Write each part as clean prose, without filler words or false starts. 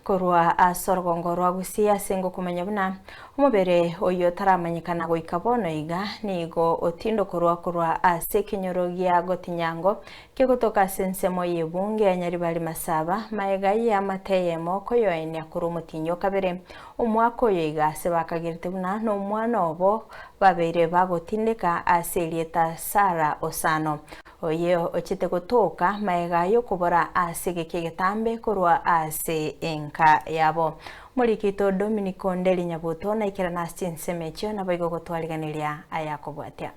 Korwa ase orogongo rwa Gusii ase ngokomanya buna omobere oyio otaramanyekana goika bono iga nigo otindokorwa korwa ase ekenyoro gia Gotinyango kegotoka ase ensemo y'ebunge ya Nyaribari Masaba magega y'eamate eyemo koyoenia korwa omotienyi o kabere omwaka oyo iga ase bakagerete buna nomwana obo babeire bagotindeka ase erieta Sarah Osano Oye ochete gotoka magega y'okobora ase egeka egetambe korwa ase enka yabo. Omoriki oito Dominic Onderi Nyabuto naikerane ase chinsemo echio naboigo gotwariganeria ayakobwatia.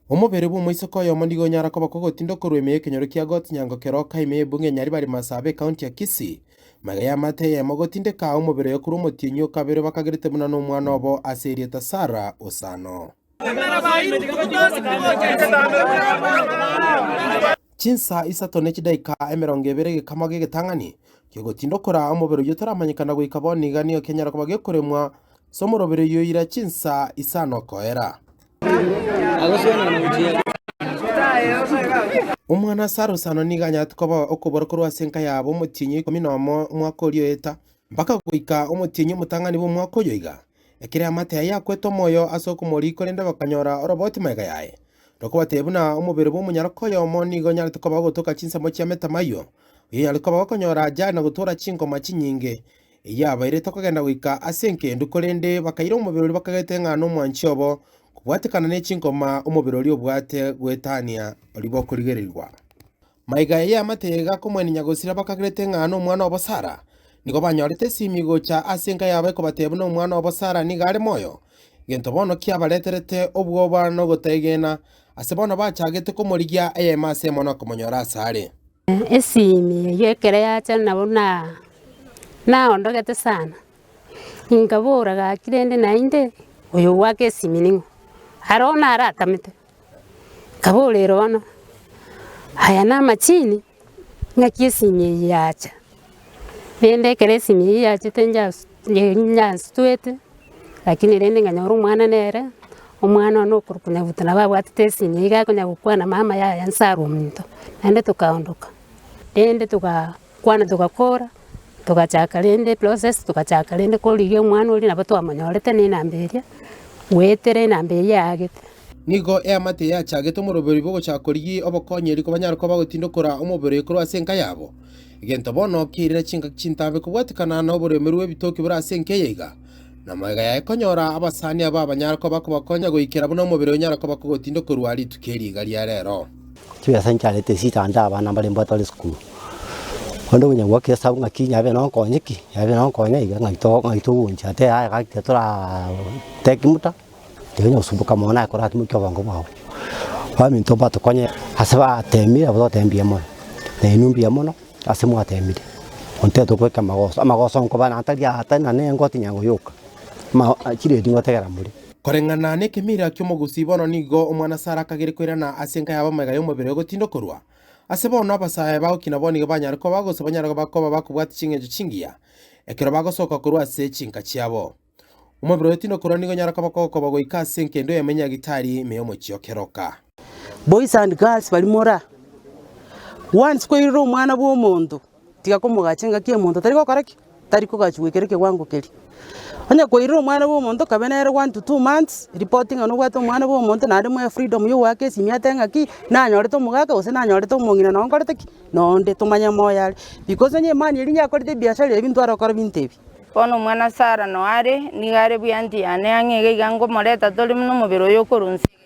Omobere bw'omoiseke oyomo nigo onyara koba kogotinda korwa ime y'ekenyoro kia Got Nyango keroka ime y'ebunge ya Nyaribari Masaaba ekaunti ya Kisii. Magega y'amate eyemo gotindeka omobere oyo korwa omotienyi o kabere bakagerete buna nomwana obo ase erieta Sarah Osano. Chinsa isato ne chidaika emerongo ebere egekamo gi'egetang'ani ki'ogotindokora omobere oyio otaramanyekana goika bono iga nigo kianyara koba gekoremwa ase omoroberi oyio oira chinsa isano koera. Omwana Sarusano nigo anyarete koba okobora korwa ase enka yabo omotienyi o ikomi nomo omwaka oria oeta, mpaka goika omotienyi omotang'ani bw'omwaka oyo iga. Ekero eamate yaye yakwete omoyo ase okomoria korende bakanyora oroboti magega yaye. Rokobatebia buna omobere bw'omonyaroka oyomo nigo onyarete koba ogotoka chinsemo chia metamayo, oyonyarete koba gokonyora ajali na gotora chingoma chinyinge, eyio yabairete kogenda goika ase enkendu korende bakaira omobere oria bakagete ng'a nomwanchi obo, kobwatekana ne chingoma omobere oria obwate goetania oria bokorigererigwa. Magega y'eamate yaye gakomwenia nyagosira bakagerete ng'a nomwana obo Sara. Nigo banyorete esimi gocha ase enka yabo ekobatebia buna omwana obo Sara nigo are moyo. Gento bono kiabareterete obwoba na ogotaegena, ase bono bachagete komorigia eyemo ase emo na komonyora asare. Esimi eyio ekero yacha nabo na naondogete sana, nkabora gaki rende naende oyo ogoaka esimi ning'o? Aro naratamete. Nkaborera bono, aya namachini, ng'aki esimi eye yacha? Rende ekero esimi eyio yachete njas nyansutwete, lakini rende nkanyora omwana nere, omwana one okorokwa Nyabuto nabo abwatete esimi eyio iga akonya gokwana mama yaya nsare ominto, naende tokaondoka. Rende togakwana togakora, togachaka rende eprocess, togachaka rende korigia omwana oria nabo twamonyorete na enamba eria, goetera enamba eyio yaagete. Nigo eamate yachagete omoroberi bw'ogochaka korigia obokonyi erio kobanyare koba gotindokora omobere korwa ase enka yabo. Egento bono kiairire chingaki chintambe kobwatikana na oboremeri bw'ebitoki bore ase enka eye iga, na magega yaye konyora abasani aba abanyare koba kobakonya goikera buna omobere onyare koba kogotindokorwa rituko eri iga ria rero. Chibesa ncharete chitanda abana mbare mbwate bare esukuru. Onde okonya goaka esabu ng'aki nyabe nonkonye ki, nyabe nonkonye iga ng'aki to ng'aki togoncha ate yaya gaki tiga toraa take muta. Tiga gosumboka mono naye koratimokia obongo bwao. Baminto mbatokonye ase batemire nabo togoteba mbuya mono, na inwe mbuya mono ase mwatemire. Ontebia togoika amagoso, amagoso nkoba na ntari aa tari nane ngotinya ngoyoka, ma chiredi ngotegera more. Koreng'ana nekemira ki'omogusii bono nigo omwana Sara akagere koirana ase enka yabo magega y'omobere ogotindokorwa. Ase bono abasae bagokina bono nigo banyare koba gose banyare koba bakobwatia ching'encho chingiya ekero bagosoka korwa ase chinka chiabo. Omobere oyo tinokorwa nigo onyare koba kogokoba goika ase enkendo eyemo enyagitari ime y'omochie o keroka. Boys and girls baria more once kwairire omwana bwa omonto tiga komogacha engaki omonto tari gokora ki? Tari kogachwa goikera ekewango keria. Onye kwairire omwana bwa omonto kabe nere one to two months, ripoti ng'a nobwate omwana bwa omonto naende moe freedom ya ogoaka esimi atebe ng'aki, nanyorete omogaka gose nanyorete omong'ina nonye nkorete ki? Nonde tomanye moyo are. Because onye emani eria nyakorete ebiashara ebi ntware gokora binto ebi. Bono omwana Sara noo are, nigo are buya anti yane ang'e iga iga nkomoreta tore buna omobere oyo okorwa inse iga iga.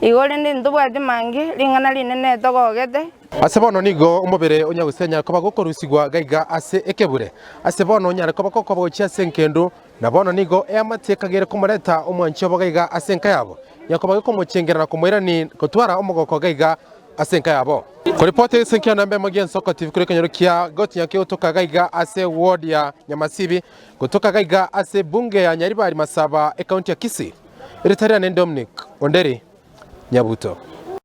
Igo rende ntobwati mange, ring'ana rinene togogete. Ase bono nigo omobere o Nyagusi onyare koba gokorusigwa iga iga ase ekebure. Ase bono onyare koba gokoba gochia ase engendu, na bono nigo eamate ekagere komoreta omwanchi obo iga iga ase enka yabo. Nyakoba gekomochengera na komoirani gotwara omogoko iga iga ase enka yabo. Koripoti ase enka ya namba emo gi'ensoko TV korwa ekenyoro kia Gotinya kegotoka iga iga ase ward ya Nyamasibi, gotoka iga iga ase ebunge ya Nyaribari Masaba, ekaunti ya Kisii. Erieta riane Dominic Onderi Nyabuto.